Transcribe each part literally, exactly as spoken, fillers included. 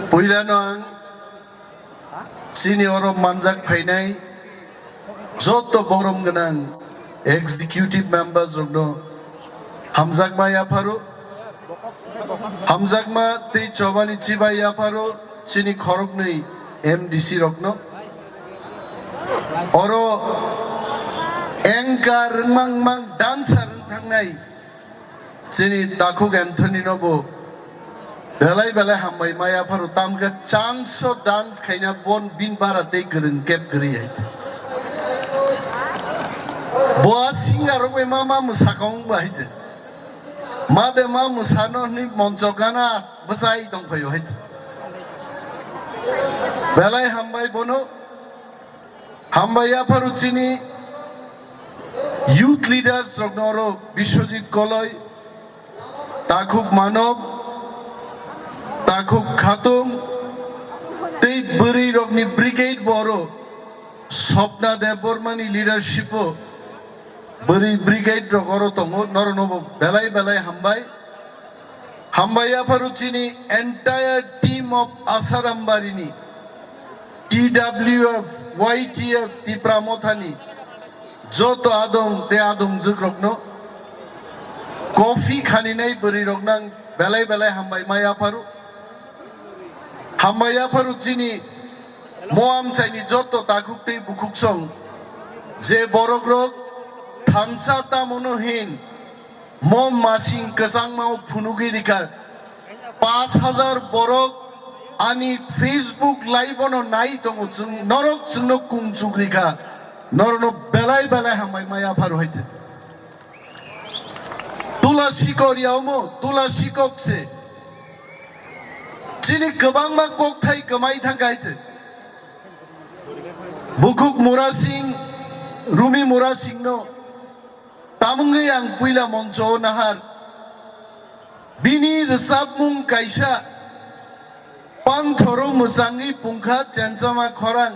Puilano ang chini oro manjak phainai joto borom gwnang executive members rokno hamjakma yapharo, hamjakma tei chobani chibai yapharo chini khoroknwi M D C rokno. Oro anchor wngmang mang dancer wng thangnai chini Takhuk Anthony no bo belai belai hambai maya pharo, tamkhe chance o dance khaina bon bin bara tei kwrwng kep kwrwi hai. Bo a singer rok bai ma ma mwsakong ba hai je. Ma de ma mwsano hwnwi moncho gana bwsai tongphaio hai je. Belai hambai bono. Hambai yapharo chini youth leaders rokno oro Biswajit Koloi, Takhuk Manob, Takhuk Khatung tei bwrwi rokni brigade bo oro Swapna Debbarmani leadership o bwrwi brigade rok oro tongo, norokno bo belai belai hambai. Hambai yapharo chini entire team of Asarambari ni T W F, Y T F Tipra Mothani joto adong tei adongjwk rokno coffee khaninai bwrwi rok nang belai belai hambai ma yapharo. Hambai yapharo chini mo amchaini joto takhuk tei bukhuk song je borok rok thansa tamono hin mo masing kwchangma o phunugwi rikha. Pash hajar borok ani Facebook live ono nai tongo, chwng norok chwngno kungchuk rikha, norokno belai belai hambai ma yapharo hai. Tula sikor yaomo, tula sikok se. Chini kwbangma kokthai kwmai thangkha hai se. Bukhuk Murasing, Rumi Murasingno tamungwi ang puila moncho o nahar. Bini rwchapmung kaisa, Panthoro mwchangwi pungkha chenchama khorang.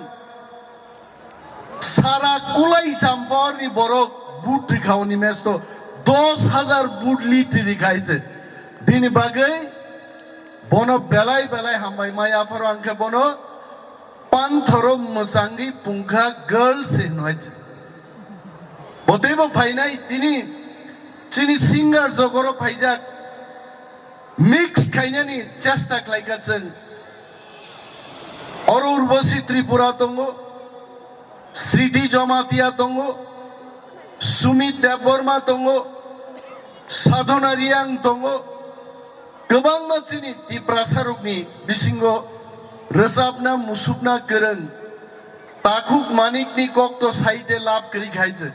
Sara kulai champorni borok but rikha oni mesto dos hajar but lit rikha hai se. Bini bagwi bono belai belai hambai ma yapharo ang khe bono Panthoro mwchangwi pungkha girls se hwnwi hai se. Bo teibo phainai tini chini singer jogoro phaijak mix khainani chesta khlaikha chwng. Oro Urbosi Tripura tongo, Sriti Jamatia tongo, Sumit Debbarma tongo, Sadhana Riang tongo, kwbangma chini Tiprasa rokni bisingo rwchapna musukna kwrwng Takhuk Manikni kokto saite lab kwrwi khai je.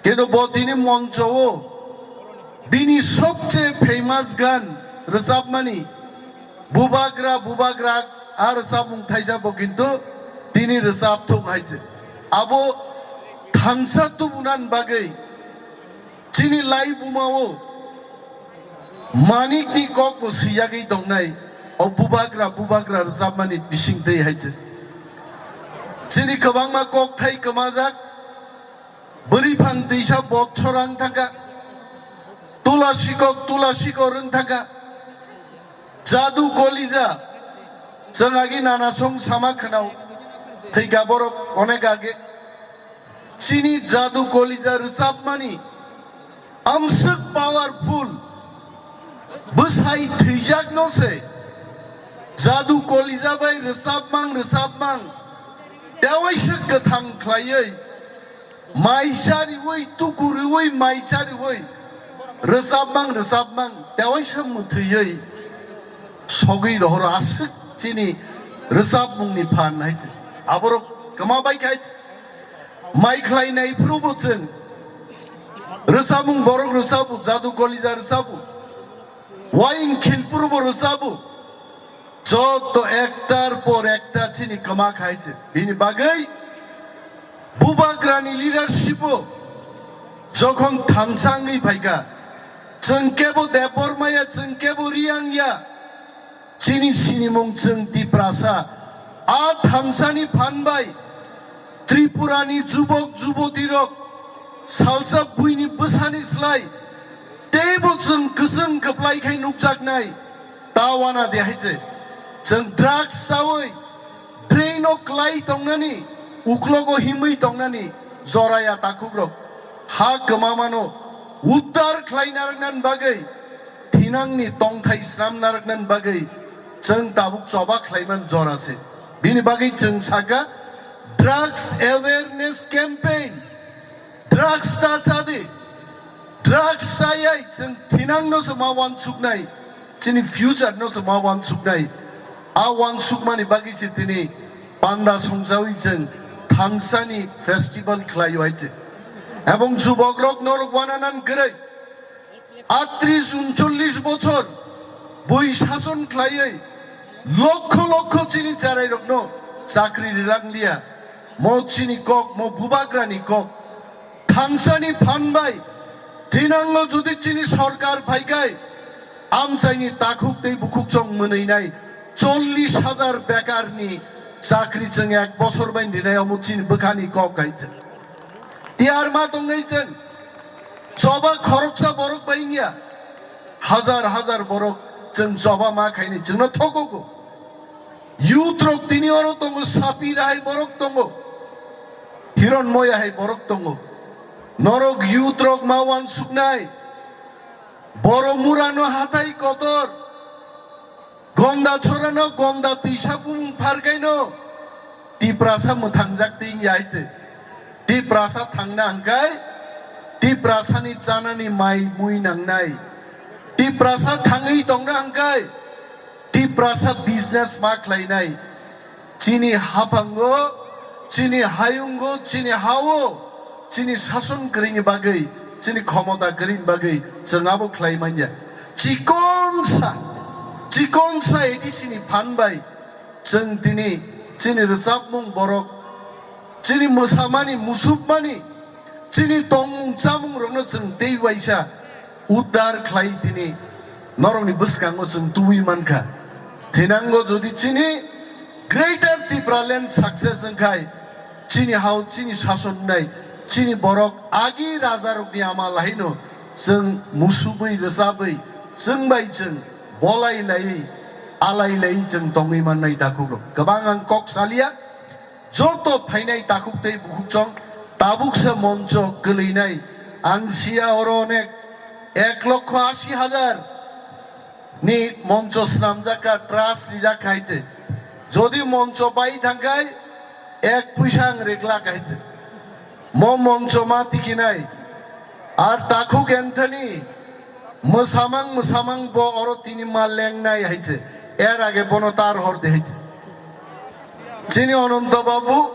Kintu bo tini moncho o bini sobche famous gan rwchapmani Bubagra Bubagra a rwchapmung thaisa bo kintu tini rwchap thung hai je. Abo thansa tubunani bagwi chini lai buma o Manikni kok bo siyagwi tongnai o Bubagra Bubagra rwchapmani bising twi hai je. Chini kwbangma kokthai kwmajak. Bwrwi phang twisa bok chorang thangkha. Tula sikok, tula sikor wng thangkha. Jadu kolija. Chwng agi nana song sama khwnao. Thwikha borok onek age. Chini jadu kolija rwchapmani. Amswk powerful. Bwsai thwijakno se. Jadu kolija bai rwchapmang, rwchapmang. Tewaisa kwthang khlaiwi. Mai chariwi, tuku riwi, mai chariwi, rwchapmang, rwchapmang, tewaisa mwthwiwi sogwi rohoro aswk chini rwchapmungni phan hai se. Aborok kwma bai khai se. Mai khlai nai phuru bo chwng rwchapmung borok rwchapu, jadu kolija rwchapu, waing khilpuru bo rwchapu. Joto ektar por ekta chini kwma khai se. Bini bagwi Bubagrani leadership o jokhon thansa wngwi phaikha, chwng kebo Debbarma ya, chwng kebo Riyang ya, chini sinimung chwng Tiprasa. A thansani phan bai Tripurani jubok juboti rok salsa buini bwsani slai Teibo chwng kwchwng kwplai khai nukjaknai, ta wana de hai se. Chwng drugs chawi, drain o klai tongnani, uklogo himwi tongnani, joraya takhukrok. Ha kwmamano uddar khlai narwknani bagwi, thinangni tongthai snam narwknani bagwi, chwng tabuk choba khlaiman jora se. Bini bagwi chwng saka, drugs awareness campaign. Drugs ta chadi. Drugs chayai chwng thinang no se ma wansuknai. Chini future no se ma wansuknai. A wansukmani bagwi se tini panda songjawi chwng thansani festival khlai wai chwng. Ebong jubok rok norok wananan kwrwi. Atris uncholish bochor bui sason khlaiwi lokho lokho chini charairokno chakri rilangliya. Mo chini kok, mo bubagrani kok. Thansani phan bai thinango jodi chini sorkar phaikai, amchaini takhuk tei bukhuk chong mwnwinai chollish hajar bekarni chakri chwng ek bosor bai rinai omo chini bwkhani kok hai chwng. Tiyar ma tongwi chwng choba khoroksa borok bai wngya, hajar hajar borok chwng choba ma khaini chwngno thokogo. Youth rok tini oro tongo, Sapir hai borok tongo, Hiron Moya hai borok tongo. Norok youth rok ma wansuknai, Boro Murano hatai kotor, Gonda Chorano Gonda Tisa bumung pharkaino Tiprasa mwthangjak twi wngya hai se. Tiprasa thangna hwnkhe Tiprasani chanani mai mui nangnai. Tiprasa thangwi tongna hwnkhe Tiprasa business ma khlainai. Chini haphango, chini hayungo, chini hao, chini sason kwrwini bagwi, chini khomota kwrwini bagwi chwng abo khlai manya. Chikonsa, chikonsa A D C ni phan bai chwng tini chini rwchapmung borok, chini mwsamani, musukmani, chini tongmung chamungrokno chwng tei waisa uddar khlai tini norokni bwskango chwng tubui mankha. Thinango jodi chini Greater Tipraland success wngkhai, chini hao, chini sason wngnai, chini borok agi rajarokni ama lahaino chwng musubui rwchabwi chwng bai chwng bolai laiwi alai laiwi chwng tongwi mannai takhukrok. Kwbang ang kok salia, joto phainai takhuk tei bukhuk chong tabuksa moncho kwlwinai. Ang sia oro onek ek lokho asi hajar ni moncho swnamjak kha, trust rijak kha hai se. Jodi moncho bai thangkhai ek puisa ang reglak hai se. Mo moncho ma tikinai. Ar takhuk Anthony mwsamang mwsamang bo oro tini ma lengnai hai se. Er age bono tar hor de hai se. Chini Ononto Babu,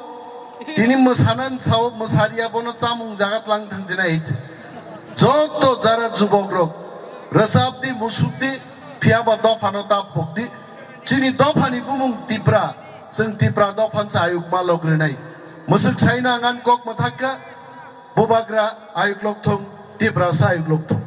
tini mwsanan sao, mwsariya bono chamung jaga tlang thang jinai hai se. Joto jara jubok rok, rwchap di, musuk di, phiya ba dopha no tap pok di. Chini dopha ni bumung Tipra, chwng Tipra dopha ni sa ayuk ma lok rinai. Mwsuk saino angan kok mwthak kha, bubagra ayuk lok thung, Tipra sa ayuk lok thung.